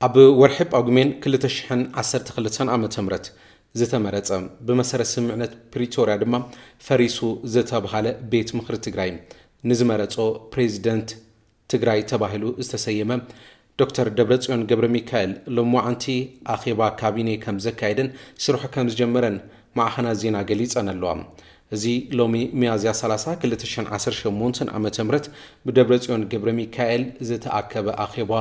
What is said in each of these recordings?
ኣብ ወርሒ ጳጉሜን ክልተ ሽሕን ዓሰርተ ክልተን ዓመተ ምህረት ዝተመረጸ፣ ብመሰረት ስምምዕነት ፕሪቶርያ ድማ ፈሪሱ ዝተባህለ ቤት ምኽሪ ትግራይ፣ ንዝመረጾ ፕሬዚደንት ትግራይ ተባሂሉ ዝተሰየመ ዶክተር ደብረጽዮን ገብረ ሚካኤል፣ ሎማዓንቲ ኣኼባ ካቢኔ ከም ዘካየደን ስርሑ ከም ዝጀመረን ማዕኸናት ዜና ገሊጸን ኣለዋ። እዚ ሎሚ ሚያዝያ ሰላሳ ክልተ ሽሕን ዓሰርተ ሸሞንተን ዓመተ ምህረት ብደብረጽዮን ገብረ ሚካኤል ዝተኣከበ ኣኼባ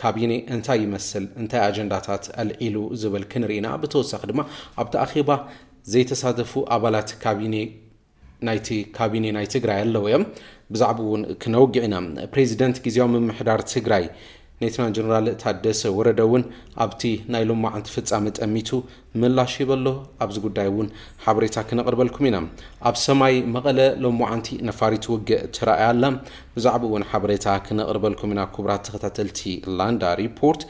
ካቢኔ እንታይ ይመስል፣ እንታይ ኣጀንዳታት ኣልዒሉ ዝብል ክንርኢ ኢና። ብተወሳኺ ድማ ኣብቲ ኣኼባ ዘይተሳተፉ ኣባላት ካቢኔ ናይቲ ካቢኔ ናይ ትግራይ ኣለዉ እዮም። ብዛዕባኡ እውን ክነውግዕ ኢና። ፕሬዚደንት ግዜያዊ ምምሕዳር ትግራይ ሌተናል ጀነራል ታደሰ ወረደ እውን ኣብቲ ናይ ሎማዓንቲ ፍጻመ ጠሚቱ ምላሽ ሂበ ኣሎ። ኣብዚ ጉዳይ እውን ሓበሬታ ክነቕርበልኩም ኢና። ኣብ ሰማይ መቐለ ሎማዓንቲ ነፋሪት ውግእ ተራእያ ኣላ። ብዛዕባኡ እውን ሓበሬታ ክነቕርበልኩም ኢና። ክቡራት ተኸታተልቲ ላንዳ ሪፖርት፣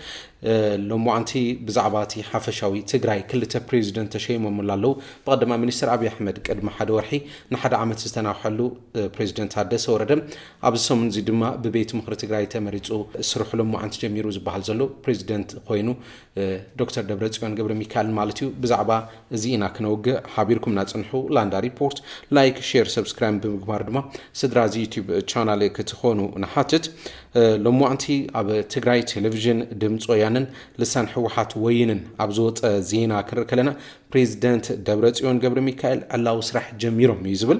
እ፣ ሎማዓንቲ ብዛዕባ እቲ ሓፈሻዊ ትግራይ ክልተ ፕሬዚደንት ተሸይሞምላ ኣለዉ። ብቐዳማይ ሚኒስትር ኣብይ ኣሕመድ ቅድሚ ሓደ ወርሒ ንሓደ ዓመት ዝተናውሐሉ፣ እ፣ ፕሬዚደንት ታደሰ ወረደ ኣብዚ ሰሙን እዚ ድማ ብቤት ምኽሪ ትግራይ ተመሪጹ ስርሑ ሎማዓንቲ ጀሚሩ ዝበሃል ዘሎ ፕሬዚደንት ኮይኑ፣ እ፣ ዶክተር ደብረጽዮን ገብረ ሚካኤል ማለት እዩ። ብዛዕባ እዚ ኢና ክነውግዕ። ሓቢርኩምና ጽንሑ። ላንዳ ሪፖርት ላይክ፣ ሼር፣ ሰብስክራይብ ብምግባር ድማ ስድራ እዚ ዩቲዩብ ቻናል ክትኾኑ ንሓትት። እ፣ ሎማዓንቲ ኣብ ትግራይ ቴሌቪዥን ድምፂ ወያነን ልሳን ህወሓት ወይንን ኣብ ዝወፀ ዜና ክንርኢ ከለና፣ ፕሬዚደንት ደብረጽዮን ገብረ ሚካኤል ዕላዊ ስራሕ ጀሚሮም እዩ ዝብል።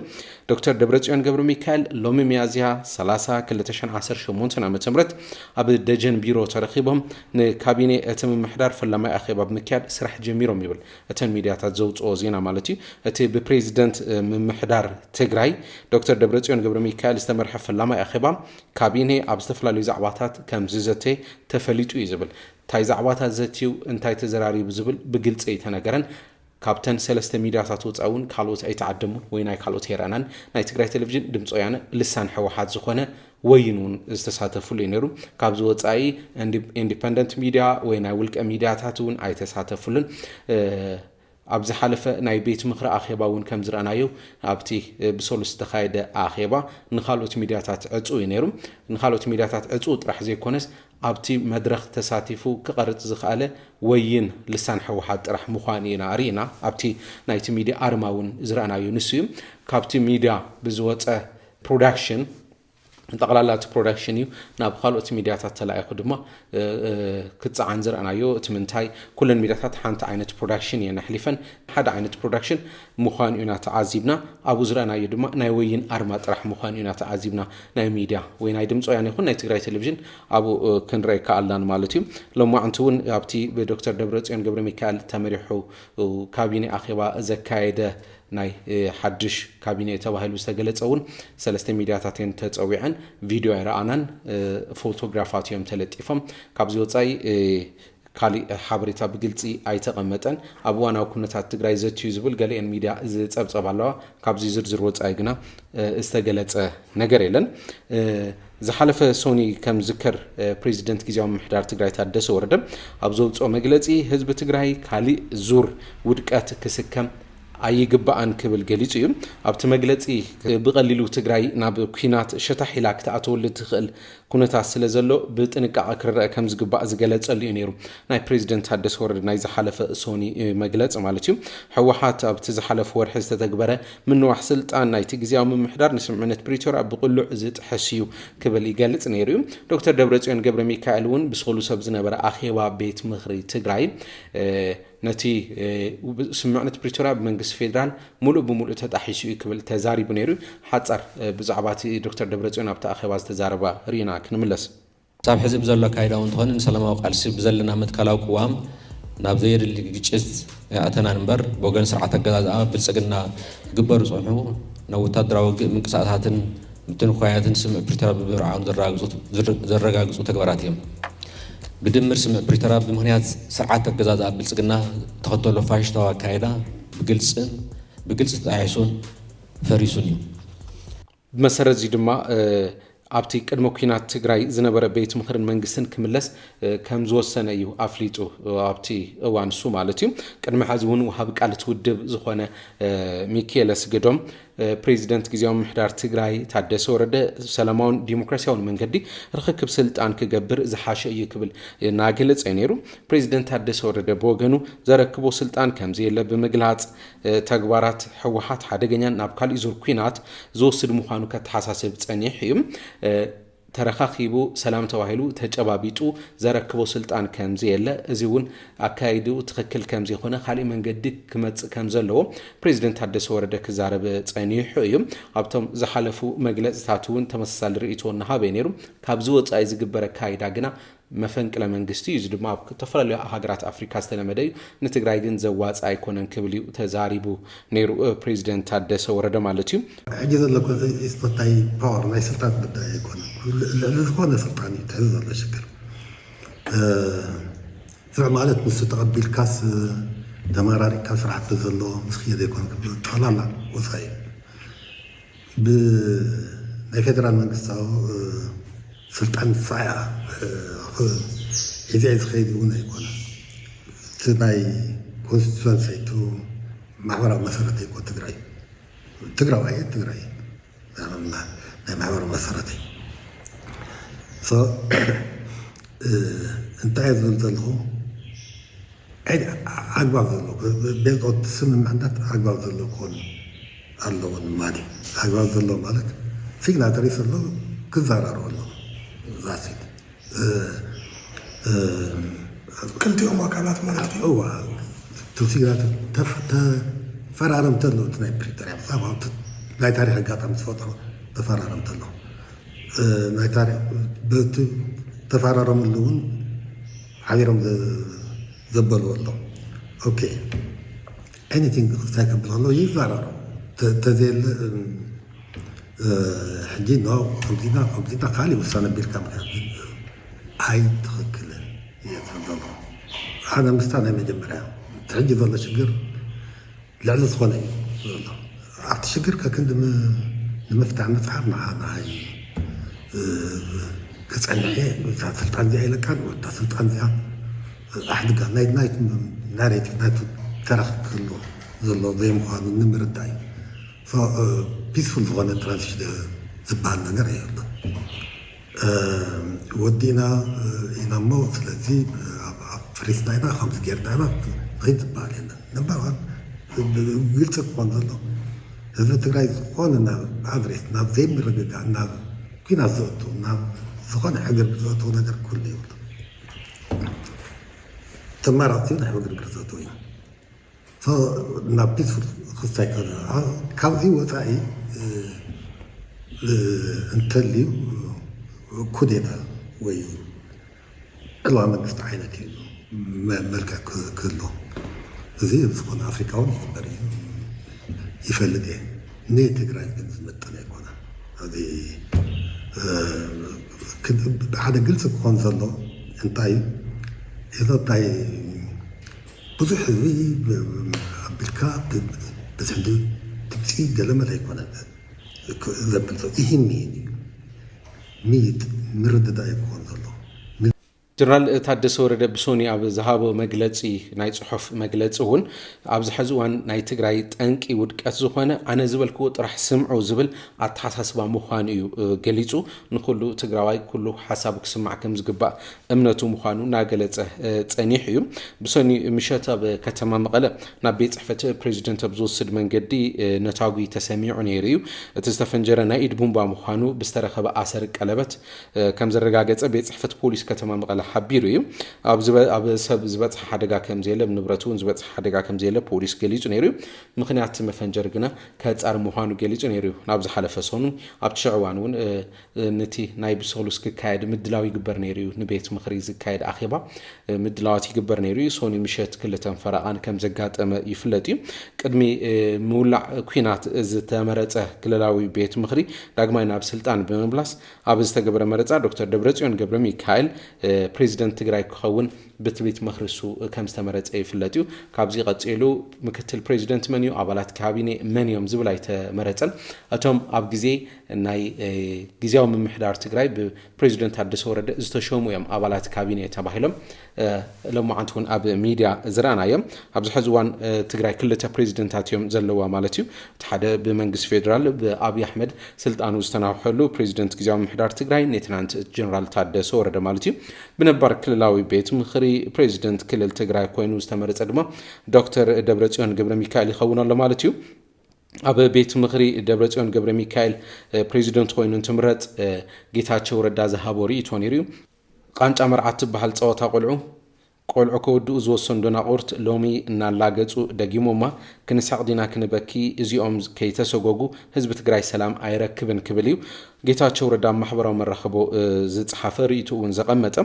ዶክተር ደብረጽዮን ገብረ ሚካኤል ሎሚ ሚያዝያ ሰላሳ ክልተ ሽሕን ዓሰርተ ሸሞንተን ዓመተ ምህረት ኣብ ደጀን ቢሮ ተረኺቦም ንካቢኔ እቲ ምምሕዳር ፈላማይ ኣኼባ ብምክያድ ስራሕ ጀሚሮም ይብል። እተን ሚድያታት ዘውፅኦ ዜና ማለት እዩ። እቲ ብፕሬዚደንት፣ እ፣ ምምሕዳር ትግራይ ዶክተር ደብረጽዮን ገብረ ሚካኤል ዝተመርሐ ፈላማይ ኣኼባ ካቢኔ ኣብ ዝተፈላለዩ ዛዕባታት ከም ዝዘተ ተፈሊጡ እዩ ዝብል። እንታይ ዛዕባታት ዘትዩ፣ እንታይ ተዘራሪቡ ዝብል ብግልፂ ኣይተነገረን። ካብተን ሰለስተ ሚድያታት ወፃኢ እውን ካልኦት ኣይተዓደሙን ወይ ናይ ካልኦት ኣይረኣናን። ናይ ትግራይ ቴሌቪዥን፣ ድምፂ ወያነ፣ ልሳን ህወሓት ዝኾነ ወይን እውን ዝተሳተፉሉ እዩ ነይሩ። ካብዚ ወፃኢ ኢንዲ-፣ ኢንዲፐንደንት ሚድያ ወይ ናይ ውልቀ ሚድያታት እውን ኣይተሳተፉሉን። እ፣ ኣብ ዝሓለፈ ናይ ቤት ምኽሪ ኣኼባ እውን ከም ዝረኣናዮ ኣብቲ፣ እ፣ ብሰሉስ ዝተኻየደ ኣኼባ ንኻልኦት ሚድያታት ዕፁ እዩ ነይሩ። ንኻልኦት ሚድያታት ዕፁ ጥራሕ ዘይኮነስ ኣብቲ መድረኽ ተሳቲፉ ክቐርፅ ዝኸኣለ ወይን ልሳን ህወሓት ጥራሕ ምዃኑ ኢና ርኢና። ኣብቲ ናይቲ ሚድያ ኣርማ እውን ዝረኣናዮ ንሱ እዩ። ካብቲ ሚድያ ብዝወፀ ፕሮዳክሽን ጠቕላላ እቲ ፕሮዳክሽን እዩ ናብ ካልኦት ሚድያታት ተላኢኹ ድማ፣ እ፣ እ፣ ክፀዓን ዝረኣናዮ። እቲ ምንታይ ኩለን ሚድያታት ሓንቲ ዓይነት ፕሮዳክሽን እየን ኣሕሊፈን፣ ሓደ ዓይነት ፕሮዳክሽን ምዃኑ ኢና ተዓዚብና። ኣብኡ ዝረኣናዮ ድማ ናይ ወይን ኣርማ ጥራሕ ምዃኑ ኢና ተዓዚብና። ናይ ሚድያ ወይ ናይ ድምፂ ወያነ ይኹን ናይ ትግራይ ቴሌቪዥን ኣብኡ፣ እ፣ ክንረአ ኣይከኣልናን ማለት እዩ። ሎማዓንቲ እውን ኣብቲ ብዶክተር ደብረፅዮን ገብረ ሚካኤል ተመሪሑ፣ እ፣ ካቢኔ ኣኼባ ዘካየደ ናይ፣ እ፣ ሓድሽ ካቢኔ ተባሂሉ ዝተገለጸ እውን ሰለስተ ሚድያታት እየን ተጸዊዐን። ቪድዮ ኣይረኣናን፣ እ፣ ፎቶግራፋት እዮም ተለጢፎም። ካብዚ ወጻኢ፣ እ፣ ካሊእ ሓበሬታ ብግልጺ ኣይተቐመጠን። ኣብ እዋናዊ ኩነታት ትግራይ ዘትዩ ዝብል ገለአን ሚድያ ዝጸብጸባ ኣለዋ። ካብዚ ዝርዝር ወጻኢ ግና፣ እ፣ ዝተገለጸ ነገር የለን። እ፣ ዝሓለፈ ሶኒ ከም ዝከር፣ እ፣ ፕሬዚደንት ግዜያዊ ምምሕዳር ትግራይ ታደሰ ወረደ ኣብ ዘውፅኦ መግለፂ፣ ህዝቢ ትግራይ ካሊእ ዙር ውድቀት ክስከም ኣይግባእን ክብል ገሊጹ እዩ። ኣብቲ መግለጺ፣ ብቐሊሉ ትግራይ ናብ ኲናት ሸታሕ ኢላ ክትኣተወሉ ትኽእል ኩነታት ስለ ዘሎ ብጥንቃቐ ክረአ ከም ዝግባእ ዝገለጸሉ እዩ ነይሩ። ናይ ፕሬዚደንት ታደሰ ወረደ ናይ ዝሓለፈ ሶኒ፣ እ፣ መግለጺ ማለት እዩ። ህወሓት ኣብቲ ዝሓለፈ ወርሒ ዝተተግበረ ምንዋሕ ስልጣን ናይቲ ግዜያዊ ምምሕዳር ንስምምዕነት ፕሪቶርያ ብቕሉዕ ዝጥሕስ እዩ ክብል ይገልጽ ነይሩ እዩ። ዶክተር ደብረጽዮን ገብረ ሚካኤል እውን ብሰሉስ ኣብ ዝነበረ ኣኼባ ቤት ምኽሪ ትግራይ፣ እ፣ ነቲ፣ እ፣ ስምምዕነት ፕሪቶርያ ብመንግስቲ ፌዴራል ሙሉእ ብሙሉእ ተጣሒሱ እዩ ክብል ተዛሪቡ ነይሩ። ሓጻር፣ እ፣ ብዛዕባ እቲ ዶክተር ደብረጽዮን ኣብቲ ኣኼባ ዝተዛረባ ርኢና ክንምለስ። ክሳብ ሕዚ ብዘሎ ኣካይዳ እውን እንተኾነ ንሰላማዊ ቃልሲ ብዘለና መትከላዊ ቅዋም ናብ ዘየድሊ ግጭት ኣይኣተናን እምበር፣ ብወገን ስርዓት ኣገዛዝኣ ብልጽግና ክግበሩ ዝጸንሑ ናብ ወታደራዊ ውግእ ምንቅስቃሳትን ምትንኳያትን ስምምዕ ፕሪቶርያ ብምብርዓኑ ዘረጋግጹ፣ ዘረጋግጹ ተግባራት እዮም። ብድምር ስምምዕ ፕሪቶርያ ብምኽንያት ስርዓት ኣገዛዝኣ ብልጽግና ተኸተሎ ፋሽስታዊ ኣካይዳ ብግልጽን፣ ብግልጺ ተጣሒሱን ፈሪሱን እዩ። ብመሰረት እዚ ድማ፣ እ፣ ኣብቲ ቅድመ ኲናት ትግራይ ዝነበረ ቤት ምኽርን መንግስትን ክምለስ ከም ዝወሰነ እዩ ኣፍሊጡ። ኣብቲ እዋን እሱ ማለት እዩ። ቅድሚ ሕዚ እውን ወሃቢ ቃል እቲ ውድብ ዝኾነ ሚኪኤል ኣስገዶም፣ ፕሬዚደንት ግዜያዊ ምምሕዳር ትግራይ ታደሰ ወረደ ሰላማውን ዲሞክራሲያውን መንገዲ ርኽክብ ስልጣን ክገብር ዝሓሸ እዩ ክብል እናገለጸ እዩ ነይሩ። ፕሬዚደንት ታደሰ ወረደ ብወገኑ ዘረክቦ ስልጣን ከምዘየለ ብምግላጽ፣ ተግባራት ህወሓት ሓደገኛን ናብ ካሊእ ዙር ኲናት ዝወስድ ምዃኑ ከተሓሳስብ ጸኒሑ እዩ። ተረኻኺቡ ሰላም ተባሂሉ ተጨባቢጡ ዘረክቦ ስልጣን ከምዘየለ፣ እዚ እውን ኣካይድኡ ትኽክል ከምዘይኮነ፣ ካሊእ መንገዲ ክመጽእ ከምዘለዎ ፕሬዚደንት ታደሰ ወረደ ክዛረብ ጸኒሑ እዩ። ኣብቶም ዝሓለፉ መግለጽታት እውን ተመሳሳሊ ርእይቶ እናሃበ እዩ ነይሩ። ካብዚ ወጻኢ ዝግበር ኣካይዳ ግና መፈንቅለ መንግስቲ እዩ። እዚ ድማ ኣብ ዝተፈላለዩ ሃገራት ኣፍሪካ ዝተለመደ እዩ። ንትግራይ ግን ዘዋጽእ ኣይኮነን ክብል እዩ ተዛሪቡ ነይሩ፣ እ፣ ፕሬዚደንት ታደሰ ወረደ ማለት እዩ። ሕጂ ዘሎ ኮ-፣ ኢስፖርት ናይ ፓወር፣ ናይ ስልጣን ጉዳይ ኣይኮነን። ል-፣ ልዕሊ ዝኾነ ስልጣን እዩ ትሕዚ ዘሎ ሽግር። እ፣ ስራሕ ማለት ንሱ ተቐቢልካስ፣ ተመራሪቕካ ስራሕ ዘሎ ምስ ክየ ዘይኮን ጠቕላላ ወፃኢ እዩ። ብ-፣ ናይ ፌደራል መንግስታዊ፣ እ፣ ስልጣን ሳያ፣ እ፣ ክ-፣ ሒዘ ዝኸይድ እውን ኣይኮነን። እቲ ናይ ኮንስቲቱንሲ፣ እቲ ማሕበራዊ መሰረት እኮ ትግራይ፣ ትግራዋይ፣ ትግራይ ናይ ማሕበራዊ መሰረት እዩ። ሶ፣ እ፣ እንታይ እየ ዝብል ዘለኹ? ኣይ፣ ኣግባብ ዘለዎ፣ ቤት ስምምዕነት ኣግባብ ዘለዎ ክኾን ኣለዎ ማለት እዩ። ኣግባብ ዘለዎ ማለት ሲግናተሪ ዘሎ ክዘራረቡ ኣለዎ። ዛሲት፣ እ፣ እ፣ ክልቲኦም ኣካላት ማለት እዩ። እዋ፣ እቶም ሲግናተሪ ተፍ-፣ ተፈራረምቲ ኣለዉ። እቲ ናይ ፕሪቶርያ፣ ብዛዕባ እቲ ናይ ታሪኽ ኣጋጣሚ ዝፈጠሩ ተፈራረምቲ ኣለዉ። እ፣ ናይ ታሪኽ፣ በቲ ተፈራረምሉ እውን ሓቢሮም ዘ-፣ ዘበልዎ ኣሎ። ኦኬ። ኤኒቲንግ እንታይ ከብል ከሎ ይዘራረቡ። ተ-፣ ተዘየለ፣ እም፣ እ፣ ሕጂ ኖ፣ ከምዚና፣ ከምዚና፣ ካሊእ ውሳነ ቢልካ ምክንያት ግን ኣይትኽክልን እየ ዘሎ። ሓደ ምስታ ናይ መጀመርያ፣ እቲ ሕጂ ዘሎ ሽግር ልዕሊ ዝኾነ እዩ ዘሎ። ኣብቲ ሽግር ከክንዲ ም-፣ ንምፍታሕ ምፅዓር ንዓ-፣ ንዓይ፣ እ፣ ክፀንሕ እየ። እዛ ስልጣን እዚኣ ኢለካን፣ እታ ስልጣን እዚኣ ኣሕድጋ ናይ፣ ናይ ናሬቲቭ ናይቱ ተረኽ ክህሉ ዘሎ ዘይምዃኑ ንምርዳእ እዩ። ሶ፣ እ፣ ፒስፉል ዝኾነ ትራንዚሽን ዝበሃል ነገር የለን። እ፣ ወዲእና፣ እ፣ ኢና እሞ፣ ስለዚ፣ እ፣ ኣብ፣ ኣብ ፈሪስና ኢና፣ ከምዚ ጌርና ኢና፣ ንኸይድ ዝበሃል የለን። ነምበር ዋን፣ ብ-፣ ግልፂ ክኾን ዘሎ፣ ህዝቢ ትግራይ ዝኾነ ናብ ኣድሬስ፣ ናብ ዘይምርግጋእ፣ ናብ ኲናት ዘእቱ፣ ናብ ዝኾነ ዕግርግር ዘእቱ ነገር ክህሉ የብሉ። ተመራፂ ናብ ዕግርግር ዘእቱ እዩ። ሶ፣ ናብ ፒስፉል ክስታይ ከሎ፣ አ-፣ ካብዚ ወፃኢ፣ እ፣ እ፣ እንተልዩ ኩዴታ ወይ ዕልዋ መንግስቲ ዓይነት እዩ መ-፣ መልክዕ ክ-፣ ክህሉ። እዚ ኣብ ዝኾነ ኣፍሪካ እውን ይግበር እዩ፣ ይፈልጥ እየ። ንትግራይ ግን ዝመጥን ኣይኮነን። እዚ፣ እ፣ ክ-፣ ሓደ ግልፂ ክኾን ዘሎ እንታይ እዩ? እዚ እንታይ ብዙሕ ህዝቢ ብ-፣ ኣቢልካ ብ-፣ ብትሕቲ ድምፂ ገለመለ ኣይኮነን ክ-፣ ዘብል ዘሎ። ይህን ይህን እዩ። ምይጥ ምርድዳእ እዩ ክኾን ዘሎ። ጀነራል ታደሰ ወረደ ብሶኒ ኣብ ዝሃቦ መግለፂ፣ ናይ ፅሑፍ መግለፂ እውን ኣብዚ ሕዚ እዋን ናይ ትግራይ ጠንቂ ውድቀት ዝኾነ ኣነ ዝበልክዎ ጥራሕ ስምዑ ዝብል ኣተሓሳስባ ምዃኑ እዩ፣ እ፣ ገሊፁ። ንኹሉ ትግራዋይ ኩሉ ሓሳቡ ክስማዕ ከም ዝግባእ እምነቱ ምዃኑ እናገለጸ፣ እ፣ ጸኒሑ እዩ። ብሰኑይ ምሸት ኣብ ከተማ መቐለ ናብ ቤት ጽሕፈት ፕሬዚደንት ኣብ ዝወስድ መንገዲ፣ እ፣ ነታጒ ተሰሚዑ ነይሩ እዩ። እቲ ዝተፈንጀረ ናይ ኢድ ቡምባ ምዃኑ ብዝተረኸበ ኣሰር ቀለበት፣ እ፣ ከም ዘረጋገጸ ቤት ጽሕፈት ፖሊስ ከተማ መቐለ ሓቢሩ እዩ። ኣብ ዝበ-፣ ኣብ ሰብ ዝበጽሐ ሓደጋ ከም ዘየለ፣ ኣብ ንብረት እውን ዝበጽሐ ሓደጋ ከም ዘየለ ፖሊስ ገሊጹ ነይሩ እዩ። ምኽንያት መፈንጀር ግና ከጻር ምዃኑ ገሊጹ ነይሩ እዩ። ናብ ዝሓለፈ ሰሙን ኣብቲ ሽዑ እዋን እውን፣ እ፣ እ፣ ነቲ ናይ ብሰሉስ ክካየድ ምድላው ይግበር ነይሩ እዩ። ንቤት ምኽሪ ዝካየድ ኣኼባ፣ እ፣ ምድላዋት ይግበር ነይሩ እዩ። ሶኒ ምሸት ክልተን ፈረቓን ከም ዘጋጠመ ይፍለጥ እዩ። ቅድሚ፣ እ፣ ምውላዕ ኲናት ዝተመረጸ ክልላዊ ቤት ምኽሪ ዳግማይ ናብ ስልጣን ብምምላስ ኣብ ዝተገበረ መረጻ ዶክተር ደብረጽዮን ገብረ ሚካኤል፣ እ፣ ፕሬዚደንት ትግራይ ክኸውን ብትቤት ምኽሪ እሱ ከም ዝተመረጸ ይፍለጥ እዩ። ካብዚ ቀጺሉ ምክትል ፕሬዚደንት መን እዩ፣ ኣባላት ካቢኔ መን እዮም ዝብል ኣይተመረጸን። እቶም ኣብ ግዜ ናይ ግዜያዊ ምምሕዳር ትግራይ ብፕሬዚደንት ታደሰ ወረደ ዝተሸሙ እዮም ኣባላት ካቢኔ ተባሂሎም ሎማዓንቲ እውን ኣብ ሚድያ ዝረኣናዮም። ኣብዚ ሕዚ እዋን ትግራይ ክልተ ፕሬዚደንታት እዮም ዘለዋ ማለት እዩ። እቲ ሓደ ብመንግስቲ ፌዴራል ብኣብይ ኣሕመድ ስልጣኑ ዝተናውሐሉ ፕሬዚደንት ግዜያዊ ምምሕዳር ትግራይ ሌተናንት ጀነራል ታደሰ ወረደ ማለት እዩ። ብነባር ክልላዊ ቤት ምኽሪ ፕሬዚደንት ክልል ትግራይ ኮይኑ ዝተመረጸ ድማ ዶክተር ደብረጽዮን ገብረ ሚካኤል ይኸውን ኣሎ ማለት እዩ። ኣብ ቤት ምኽሪ ደብረጽዮን ገብረ ሚካኤል ፕሬዚደንት ኮይኑ እንትምረጽ ጌታቸው ረዳ ዝሃቦ ርእይቶ ነይሩ እዩ። ቃንጫ መርዓት ትበሃል ጸወታ ቆልዑ ቆልዑ ከወድኡ ዝወሰኑ ደናቑርት ሎሚ እናላገጹ ደጊሞማ። ክንስሕቕ ዲና ክንበኪ? እዚኦም ከይተሰጎጉ ህዝቢ ትግራይ ሰላም ኣይረክብን ክብል እዩ ጌታቸው ረዳ ኣብ ማሕበራዊ መራኸቦ ዝጸሓፈ ርእይቶ እውን ዘቐመጠ።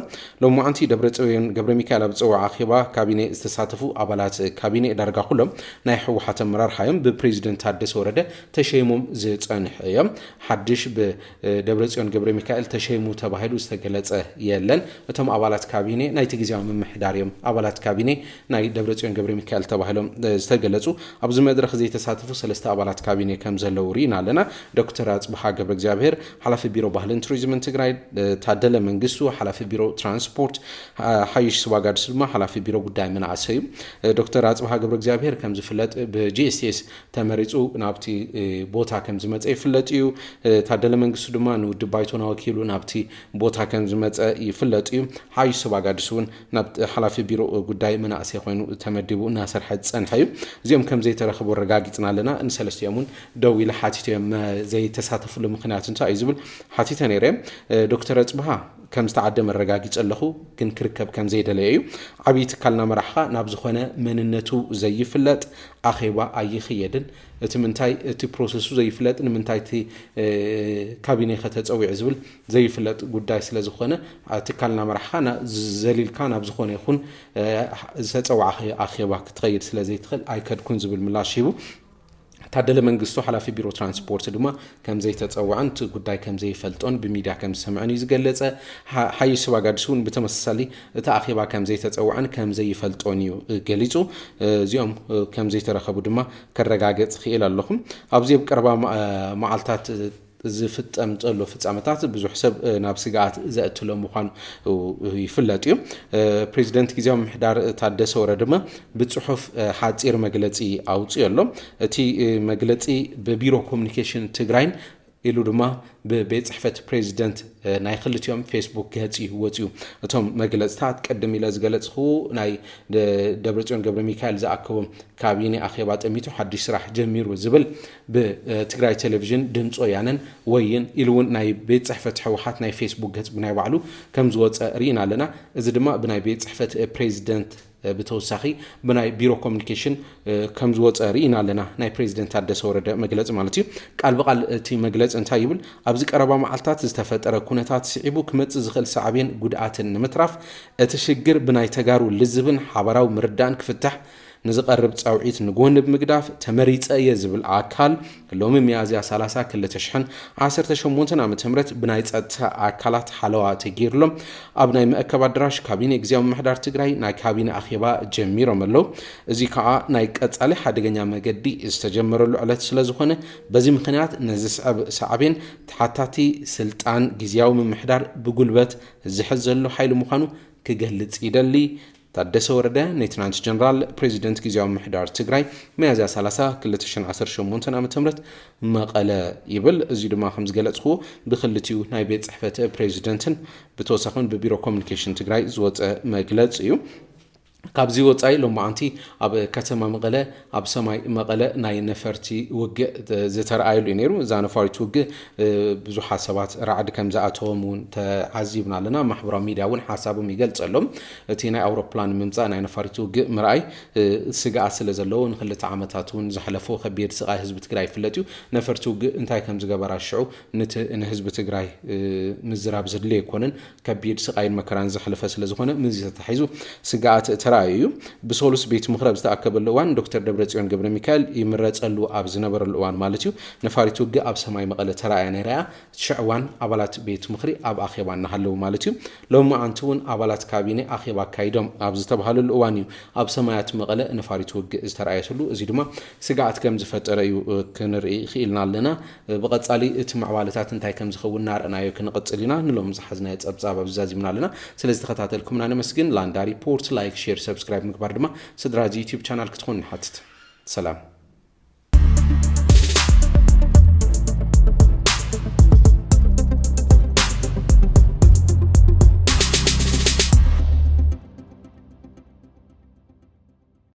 ሎማዓንቲ ደብረጽዮን ገብረ ሚካኤል ኣብ ዝጸውዓ ኣኼባ ካቢኔ ዝተሳተፉ ኣባላት ካቢኔ ዳርጋ ኩሎም ናይ ህወሓት ኣመራርሓ እዮም ብፕሬዚደንት ታደሰ ወረደ ተሸይሞም ዝጸንሑ እዮም። ሓድሽ ብደብረጽዮን ገብረ ሚካኤል ተሸይሙ ተባሂሉ ዝተገለጸ የለን። እቶም ኣባላት ካቢኔ ናይቲ ግዜያዊ ምምሕዳር እዮም። ኣባላት ካቢኔ ናይ ደብረጽዮን ገብረ ሚካኤል ተባሂሎም ዝተገለጹ ኣብዚ መድረኽ ዘይተሳተፉ ሰለስተ ኣባላት ካቢኔ ከም ዘለዉ ርኢና ኣለና። ዶክተር ኣጽብሃ ገብረ እግዚኣብሔር ሓላፊ ቢሮ ባህልን ቱሪዝምን ትግራይ፣ ታደለ መንግስቱ ሓላፊ ቢሮ ትራንስፖርት፣ ሓይሽ ስባጋድስ ድማ ሓላፊ ቢሮ ጉዳይ መናእሰይ እዩ። ዶክተር ኣጽብሃ ገብረ እግዚኣብሔር ከም ዝፍለጥ ብጂኤስቲኤስ ተመሪጹ ናብቲ ቦታ ከም ዝመጸ ይፍለጥ እዩ። ታደለ መንግስቱ ድማ ንውድብ ባይቶና ወኪሉ ናብቲ ቦታ ከም ዝመጸ ይፍለጥ እዩ። ሓይሽ ስባጋድስ እውን ናብ ሓላፊ ቢሮ ጉዳይ መናእሰይ ኮይኑ ተመዲቡ እናሰርሐ ዝጸንሐ እዩ። እዚኦም ከም ዘይተረኸቡ ኣረጋጊጽና ኣለና። ንሰለስቲኦም እውን ደዊለ ሓቲተዮም ዘይተሳተፍሉ ምኽንያት እንታይ እዩ ዝብል ሓቲተ ነይረ። ዶክተር ኣጽብሃ ከም ዝተዓደመ ኣረጋጊጸ ኣለኹ፣ ግን ክርከብ ከም ዘይደለየ እዩ። ዓብዪ ትካልና መራሕኻ ናብ ዝኾነ መንነቱ ዘይፍለጥ ኣኼባ ኣይኽየድን። እቲ ምንታይ እቲ ፕሮሰሱ ዘይፍለጥ ንምንታይ እቲ ካቢኔ ከተፀዊዑ ዝብል ዘይፍለጥ ጉዳይ ስለ ዝኾነ ትካልና መራሕኻ ዘሊልካ ናብ ዝኾነ ይኹን ዝተፀዋዕኻዮ ኣኼባ ክትኸይድ ስለ ዘይትኽእል ኣይከድኩን ዝብል ምላሽ ሂቡ። ታደለ መንግስቱ ሓላፊ ቢሮ ትራንስፖርት ድማ ከም ዘይተፀውዐን እቲ ጉዳይ ከም ዘይፈልጦን ብሚድያ ከም ዝሰምዐን እዩ ዝገለፀ። ሓይሽ ስባጋድስ እውን ብተመሳሳሊ እቲ ኣኼባ ከም ዘይተፀውዐን ከም ዘይፈልጦን እዩ ገሊፁ። እዚኦም ከም ዘይተረኸቡ ድማ ከረጋገፅ ክእል ኣለኹም። ኣብዚ ኣብ ቀረባ መዓልታት ዝፍፀም ዘሎ ፍፃመታት ብዙሕ ሰብ ናብ ስግኣት ዘእትሎ ምዃኑ ይፍለጥ እዩ። ፕሬዚደንት ግዜያዊ ምምሕዳር ታደሰ ወረደ ድማ ብፅሑፍ ሓፂር መግለፂ ኣውፅኡ ኣሎ። እቲ መግለፂ ብቢሮ ኮሚኒኬሽን ትግራይን ኢሉ ድማ ብቤት ፅሕፈት ፕሬዚደንት ናይ ክልቲኦም ፌስቡክ ገፂ ወፅኡ። እቶም መግለፅታት ቅድም ኢለ ዝገለፅኹ ናይ ደብረፅዮን ገብረ ሚካኤል ዝኣከቦም ካቢኔ ኣኼባ ጠሚቱ ሓድሽ ስራሕ ጀሚሩ ዝብል ብትግራይ ቴሌቪዥን ድምፂ ወያነን ወይን ኢሉ እውን ናይ ቤት ፅሕፈት ህወሓት ናይ ፌስቡክ ገፅ ብናይ ባዕሉ ከም ዝወፀ ርኢና ኣለና። እዚ ድማ ብናይ ቤት ፅሕፈት ፕሬዚደንት ብተወሳኺ ብናይ ቢሮ ኮሚኒኬሽን ከም ዝወፀ ርኢና ኣለና። ናይ ፕሬዚደንት ታደሰ ወረደ መግለፂ ማለት እዩ። ቃል ብቃል እቲ መግለፂ እንታይ ይብል? ኣብዚ ቀረባ መዓልታት ዝተፈጠረ ኩነታት ስዒቡ ክመፅእ ዝኽእል ሳዕቤን ጉድኣትን ንምትራፍ እቲ ሽግር ብናይ ተጋሩ ልዝብን ሓባራዊ ምርዳእን ክፍታሕ ንዝቐርብ ጻውዒት ንጎኒ ብምግዳፍ ተመሪጸ እየ ዝብል ኣካል ሎሚ ሚያዝያ ሰላሳ ክልተ ሽሕን ዓሰርተ ሸሞንተን ዓመተ ምህረት ብናይ ጸጥታ ኣካላት ሓለዋ ተገይርሎም ኣብ ናይ መእከብ ኣዳራሽ ካቢኔ ግዜያዊ ምምሕዳር ትግራይ ናይ ካቢኔ ኣኼባ ጀሚሮም ኣለዉ። እዚ ከዓ ናይ ቀጻሊ ሓደገኛ መገዲ ዝተጀመረሉ ዕለት ስለ ዝኾነ በዚ ምኽንያት ንዝስዕብ ሳዕቤን ተሓታቲ ስልጣን ግዜያዊ ምምሕዳር ብጉልበት ዝሕዝ ዘሎ ሓይሊ ምዃኑ ክገልጽ ይደሊ። ታደሰ ወረደ ሌተናንት ጀነራል ፕሬዚደንት ግዜያዊ ምምሕዳር ትግራይ ሚያዝያ ሰላሳ ክልተ ሽሕን ዓሰርተ ሸሞንተን ዓመተ ምህረት መቐለ ይብል። እዚ ድማ ከም ዝገለጽኩዎ ብክልቲኡ ናይ ቤት ጽሕፈት ፕሬዚደንትን ብተወሳኺ እውን ብቢሮ ኮሚኒኬሽን ትግራይ ዝወፀ መግለፂ እዩ። ካብዚ ወፃኢ ሎማዓንቲ ኣብ ከተማ መቐለ ኣብ ሰማይ መቐለ ናይ ነፈርቲ ውግእ ዝተረኣየሉ እዩ ነይሩ። እዛ ነፋሪት ውግእ ብዙሓት ሰባት ራዕዲ ከም ዝኣተዎም እውን ተዓዚብና ኣለና። ማሕበራዊ ሚድያ እውን ሓሳቦም ይገልጸሎም። እቲ ናይ ኣውሮፕላን ምምፃእ ናይ ነፋሪት ውግእ ምርኣይ ስግኣት ስለ ዘለዎ ንክልተ ዓመታት እውን ዘሕለፎ ከቢድ ስቓይ ህዝቢ ትግራይ ይፍለጥ እዩ። ነፈርቲ ውግእ እንታይ ከም ዝገበራ ሽዑ ንህዝቢ ትግራይ ምዝራብ ዘድሊ ኣይኮነን። ከቢድ ስቓይን መከራን ዘሕለፈ ስለ ዝኾነ ምስዚ ተታሒዙ ስግኣት ተራእዩ እዩ። ብሰሉስ ቤት ምኽሪ ኣብ ዝተኣከበሉ እዋን ዶክተር ደብረጽዮን ገብረ ሚካኤል ይምረጸሉ ኣብ ዝነበረሉ እዋን ማለት እዩ፣ ነፋሪት ውግእ ኣብ ሰማይ መቐለ ተራእያ ነይራ እያ። ሽዕዋን ኣባላት ቤት ምኽሪ ኣብ ኣኼባ እናሃለዉ ማለት እዩ። ሎሚ መዓንቲ እውን ኣባላት ካቢኔ ኣኼባ ኣካይዶም ኣብ ዝተባሃለሉ እዋን እዩ ኣብ ሰማያት መቐለ ነፋሪት ውግእ ዝተራእየትሉ። እዚ ድማ ስግኣት ከም ዝፈጠረ እዩ ክንርኢ ክኢልና ኣለና። ብቐጻሊ እቲ ምዕባለታት እንታይ ከም ዝኸውን እናረእናዮ ክንቕጽል ኢና። ንሎም ዝሓዝናዮ ጸብጻብ ኣብዚ ዛዚምና ኣለና። ስለ ዝተኸታተልኩምና ነመስግን። ላንዳ ሪፖርት ላይክ፣ ሼር፣ ሰብስክራይብ ምግባር ድማ ስድራ እዚ ዩቲዩብ ቻናል ክትኾኑ ንሓትት። ሰላም።